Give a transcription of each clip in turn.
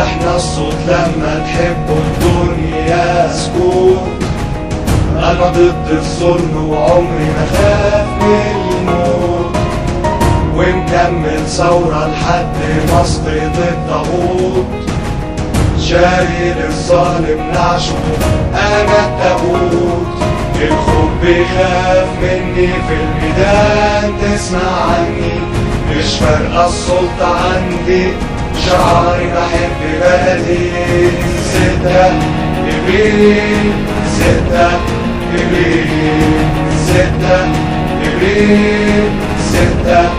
احنا الصوت لما تحبوا الدنيا سكوت. انا ضد الظلم وعمري ما خاف من الموت، ومكمل ثورة لحد ما اسقط الطاغوت. شايل الظالم نعشه انا التابوت. الخوف بيخاف مني في الميدان تسمع عني، مش فارقة السلطة عندي، شعاري بحب بلدي. 6 ابريل، 6 ابريل، 6 ابريل، 6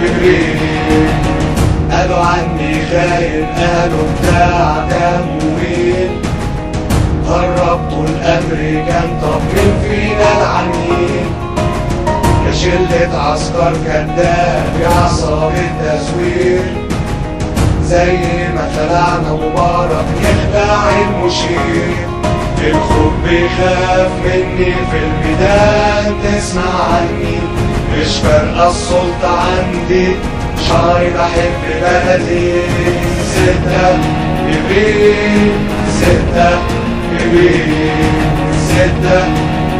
ابريل. قالوا عني خاين، قالوا بتاع تمويل، هربتوا الامريكان طب مين فينا العميل؟ يا شلة عسكر كداب يا عصابة تزوير، زي ما خلعنا مبارك نخدع المشير. الخوف بيخاف مني في الميدان تسمع عني، مش فارقة السلطة عندي، شعري بحب بلدي. 6 ابريل، 6 ابريل، 6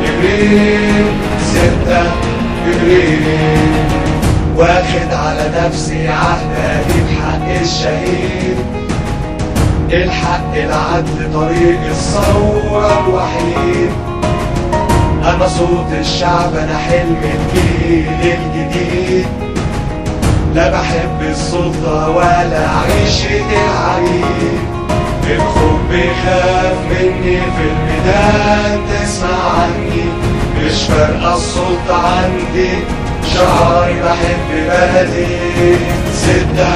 ابريل، 6 ابريل. واخد على نفسي عهد اجيب حق الشهيد، الحق العدل طريق الثورة الوحيد. انا صوت الشعب، انا حلم الجيل الجديد، لا بحب السلطة ولا عيشة العبيد. الخوف بيخاف مني في الميدان تسمع عني، مش فارقة السلطة عندي، شعاري بحب بلدي. 6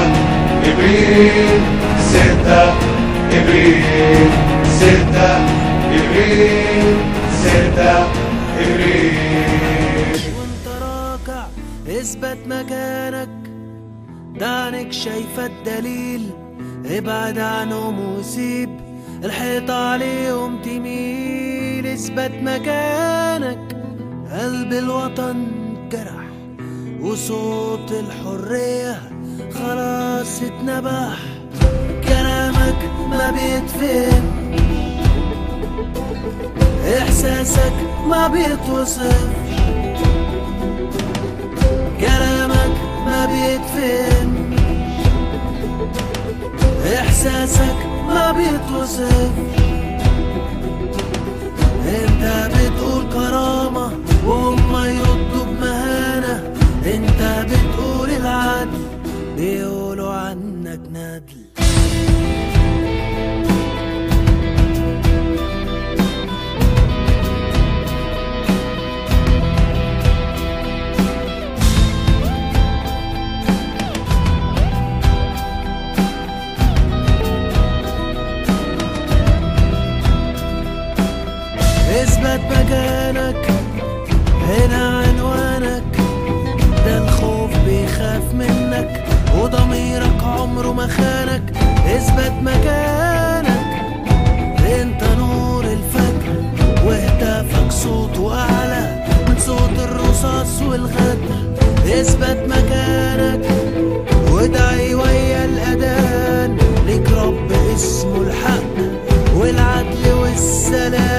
ابريل، 6 ابريل، 6 ابريل، 6 ابريل. وانت راكع اثبت مكانك، ده عينك شايفة الدليل، ابعد عنهم وسيب الحيطة عليهم تميل. اثبت مكانك، قلب الوطن جرح وصوت الحرية خلاص اتنبح. كلامك ما بيتفهم، احساسك ما بيتوصف، كلامك ما بيتفهم، احساسك ما بيتوصف. انت بتقول كرامة وهم يردوا بمهانة، انت بتقول العدل بيقولوا عنك ندل. اثبت مكانك، هنا عنوانك، ده الخوف بيخاف منك وضميرك عمره ما خانك. اثبت مكانك، انت نور الفجر وهتافك صوته اعلى من صوت الرصاص والغدر. اثبت مكانك وادعي ويا الاذان، ليك رب اسمه الحق والعدل والسلام.